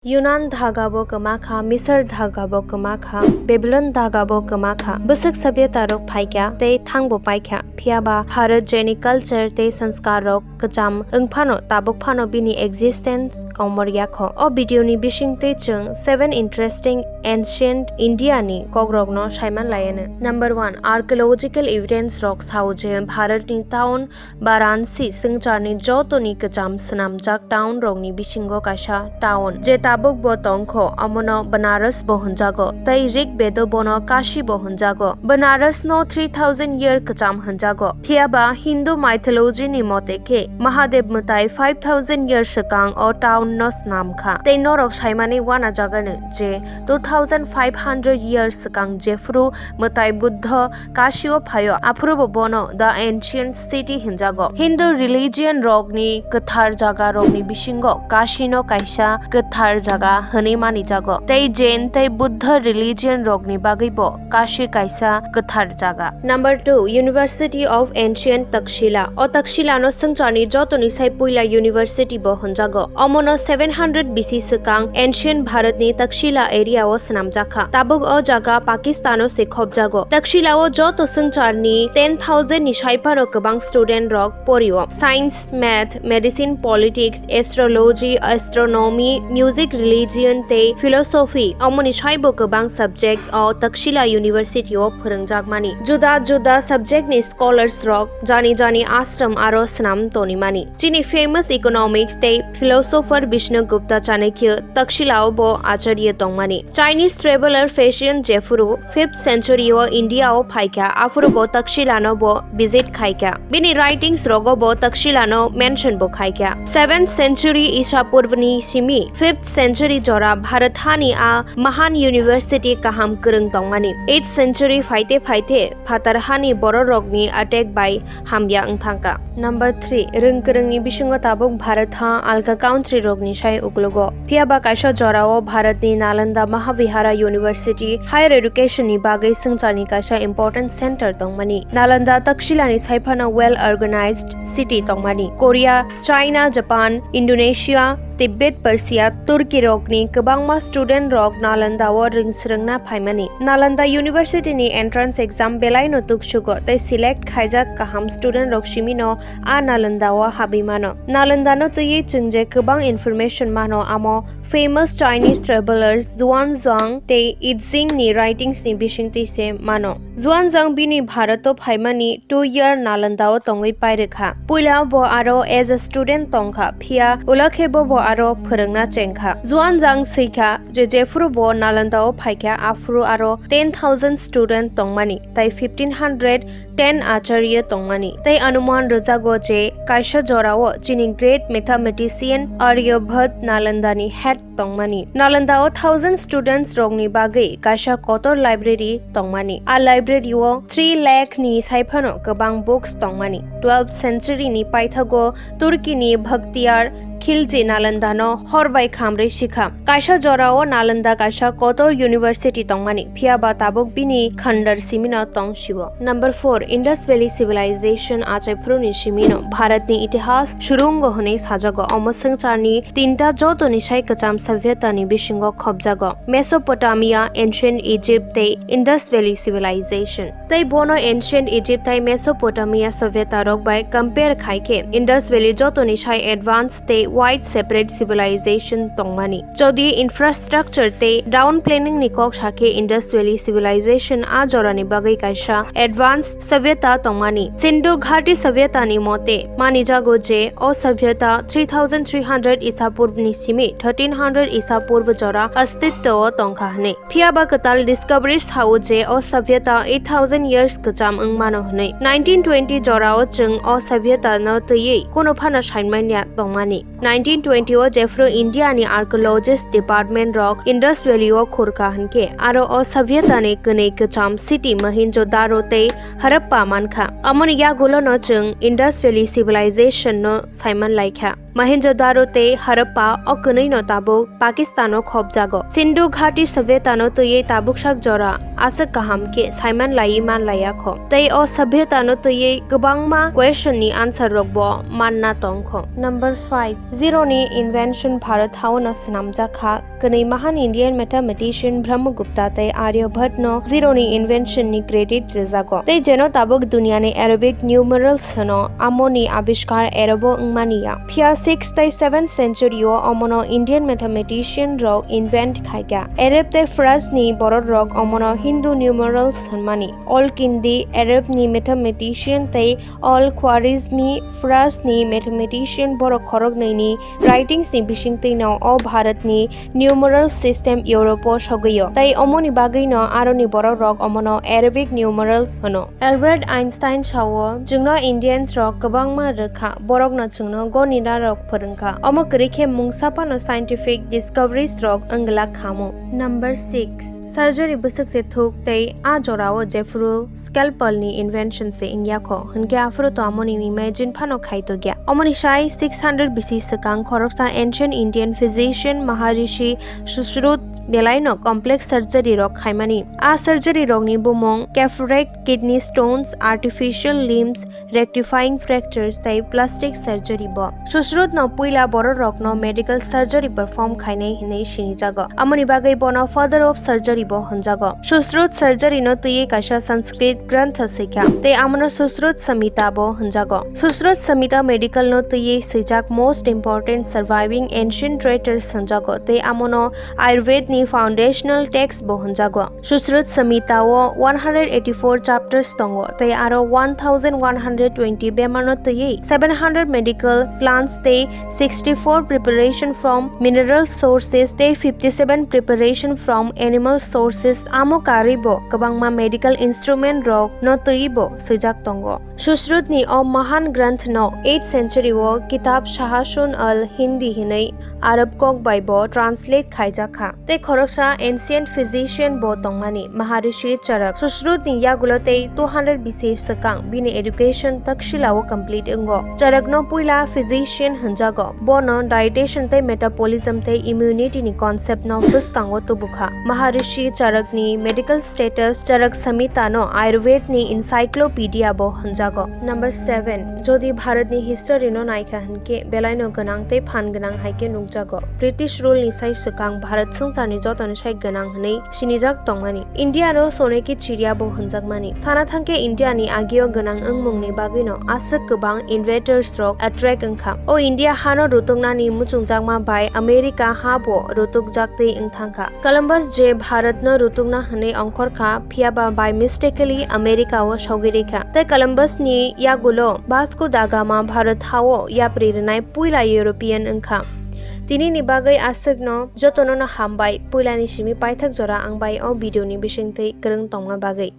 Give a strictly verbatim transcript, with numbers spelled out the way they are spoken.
Yunan dhaga bo kwma kha, Misr dhaga bo kwma kha, Babylon dhaga bo kwma kha. Bwswk sabyatarok phai kha tei thang bo pai kha, phiya ba Bharat jeni culture tei sanskar rok kwcham wng phano, tabuk phano bini existence komor ya kho. O video ni bising twi chwng seven interesting ancient India ni kokrok no saiman lai anw. Number one, archaeological evidence rok sao je Bharat ni town Varanasi swngcharni jotoni kwcham swnamjak town rokni bisingo kaisa town, je tabuk bo tongkho, omono Banaras bo hwnjago, tei Rig Bedo bono Kashi bo hwnjago. Banaras no three thousand year kwcham hwnjago, phiya ba Hindu mythology ni mote khe Mahadev mwtai five thousand year swkang o town no snam kha, tei norok saimani wana jagano je two thousand five hundred year swkang jephru mwtai Buddha Kashi o phaio, aphuru bo bono the ancient city hinjago. Hindu religion rokni kwthar jaga rokni bisingo Kashi no kaisa kwthar jaga hwnwi manijago, tei Jain tei Buddha religion rokni bagwi bo Kashi kaisa kwthar jaga. Number two, University of Ancient Takshila. O Takshila no swngcharni jotoni sai puila university bo hwnjago. Omono seven hundred B C swkang ancient Bharat ni Takshila area o swnamjak kha. Tabuk o jaga Pakistan o se khobjago. Takshila o joto swngcharni ten thousand ni sai phano kwbang student rok porio. Science, math, medicine, politics, astrology, astronomy, music, religion tei philosophy, omoni saibo kwbang subject o Takshila University o phwrwngjakmani. Juda juda subject ni scholars rok jani jani ashram aro swnam tonimani. Chini famous economics tei philosopher Vishnu Gupta Chanakya Takshila o bo acharya tongmani. Chinese traveler Faxian jephuru fifth century o India o phaikha, aphuru bo Takshila no bo visit khaikha. Bini writings rogo bo Takshila no mention bo khaikha. Seventh century Isha Purvani simi fifth century jora Bharat hani a mahan university kaham kwrwng tongmani. Eighth century phaite phaite phatar hani bororokni attack bai hamya wngthangkha. Number three, rwng kwrwngni bisingo tabuk Bharat ha alka country rokni sai uklogo. Phiya ba kaisa jorao Bharatni Nalanda Mahavihara University higher education ni bagwi swngcharni kaisa important center tongmani. Nalanda Takshilani saiphano well organized city tongmani. Korea, China, Japan, Indonesia, Tibet, Persia, Turkey rokni kwbangma student rok Nalanda o rwng swrwngna phaimani. Nalanda University ni entrance exam belai no tuksugo tei select khaijak kaham student rok simi no a Nalanda o habwi mano. Nalanda no twiwi chwng je kwbang information mano, amo famous Chinese travelers Xuanzang tei Yixing ni writings ni bisingtwi se mano. Xuanzang bini Bharat o phaimani two year Nalanda o tongwi pairwkha. Puila bo aro as a student tongkha, phiya ulakhe bo bo aro phwrwngna chengkha. Xuanzang swikha je jephuru bo Nalanda o phaikha, aphuru aro ten thousand student tongmani, tei fifteen hundred ten acharya tongmani, tei anuman rwjago je kaisa jorao chini great mathematician Aryabhat Nalandani head tongmani. Nalanda o thousand students rokni bagwi kaisa kotor library tongmani. A library o three lakh ni saiphano kwbang books tongmani. Twelfth century ni paithago Turkey ni Bakhtiyar Khilji Nalanda no hor bai khamrwi sikha. Kaisa jorao Nalanda kaisa kotor university tongmani, phiya ba tabuk bini khandar simino tong sibo. Number four, Indus Valley Civilization achaiphuruni simino Bharatni itihas surungo hwnwi sajago. Omo swngcharni tinta jotoni sai kwcham sabhyatani bisingo khobjago: Mesopotamia, Ancient Egypt tei Indus Valley Civilization. Tei bono Ancient Egypt tei Mesopotamia sabhyata rok bai compare khai khe Indus Valley jotoni sai advanced tei wide separate civilization tongmani. Jodi infrastructure tei town planning ni kok sakhe Indus Valley Civilization a jorani bagwi kaisa advanced sabhyata tongmani. Sindhu Ghati sabhyata ni mote manijago je o sabhyata three thousand three hundred isa purb ni simi thirteen hundred isa purb jora astitto o tongkha hwnwi. Phiya ba kwtal discovery sao je o sabhyata eight thousand years kwcham wng mano hwnwi. Nineteen twenty jorao chwng o sabhyata no twiwi kunu phano saimanya tongmani. Nineteen twenty o jephru India ni archaeologist department rok Indus Valley o khurkha hwnkhe aro o sabhyata ni kwnwi kwcham city Mohenjo-daro tei Harappa mankha. Amoni yagulo no chwng Indus Valley Civilization no saiman laikha. Mohenjo-daro tei Harappa o kwnwi no tabuk Pakistan o khopjago. Sindhu Ghati Sabhyata no twiwi tabuk sak jora aswk kaham khe saiman laiwi man laiya kho. Tei o sabhyata no twiwi kwbangma question ni answer rok bo manna tong kho. Number five, zero ni invention Bharat hao no swnamjak kha. Kwnwi mahan Indian mathematician Brahmagupta tei Aryabhat no zero ni invention ni credit rwjago. Tei jeno tabuk duniya ni Arabic numerals hwno, amo ni abiskar Arab o wngmani ya. Phiya sixth tei seventh century o omono Indian mathematician rok invent khaikha. Arab tei Faras ni borok rok omono Hindu numerals hwnmani. Al-Kindi, Arab ni mathematician, tei Al-Khwarizmi, Faras ni mathematician, borok khoroknwi ni writings ni bisingtwi no o Bharat ni numeral system Europe o sogwi o. Tei omoni bagwi no aroni borok rok omono Arabic numerals hwno. Albert Einstein sao, "Chwngno Indians rok kwbangma rwkha, borokno chwngno gonina rok phwrwngkha." Omo kwrwi khe mungsa phano scientific discoveries rok wng glak khamu. Number six, surgery bwswk se thuk tei a jorao jephru scalpel ni invention se wngya kho, hwnkhe aphuru to amoni imagine phano khai tokya. Omoni sai six hundred B C swkang khoroksa ancient Indian physician Maharishi Sushruta belaino complex surgery rok khaimani. A surgery rokni bumung cataract, kidney stones, artificial limbs, rectifying fractures tei plastic surgery bo. Sushruta no puila borok rok no medical surgery perform khainai hinwi sinijago. Amoni bagwi bono father of surgery bo hwnjago. Sushruta surgery no twiwi kaisa Sanskrit grantha swikha, tei amono Sushruta Samhita bo hwnjago. Sushruta Samhita medical no twiwi swijak most important surviving ancient treatise hwnjago, tei amono Ayurved ni foundational text bo hwnjago. Sushruta Samhita o one hundred eighty-four chapters tongo, tei aro one thousand one hundred twenty bemar no twiwi seven hundred medical plants tei sixty-four preparation from mineral sources tei fifty-seven preparation from animal sources. Amo karwi bo kwbangma medical instrument rok no twiwi bo swijak tongo. Sushruta ni o mahan granth no eighth century o Kitab Shahasun al Hindi hinwi Arab kok bai bo translate khaijak kha. Tei khoroksa ancient physician bo tongmani, Maharishi Charak. Sushruta ni yagulo tei two hundred B C swkang bini education Takshila o complete wngo. Charak no puila physician hwnjago. Bono dietitian tei metabolism tei immunity ni concept no bwskango tubukha. Maharishi Charak ni medical status Charak Samhita no Ayurved ni encyclopedia bo hwnjago. Number seven, jodi Bharat ni history no naikha hwnkhe belaino gwnang tei phan gwnang hai khe nukjago. British rule ni sai swkang Bharat swngcharni jotoni sai gwnang hwnwi sinijak tongmani. India no Soneki Chiria bo hwnjakmani. Sana thangkhe India ni agio gwnang wngmungni bagwino aswk kwbang invaders rok attract wngkha. O India hano rutuknani muchungjakma bai America ha bo rutukjaktwi wngthangkha. Columbus je Bharat no rutukna hwnwi ongkhorkha, phiyaba by mistakenly America o sogwi rikha. Tei Columbus ni yagulo Vasco da Gama Bharat hao yapri rwnai puila European wngkha. Tini ni bagwi aswkno jotono no hambai, puilani simi paithak jora ang bai o video ni bisingtwi kwrwng tongma bagwi.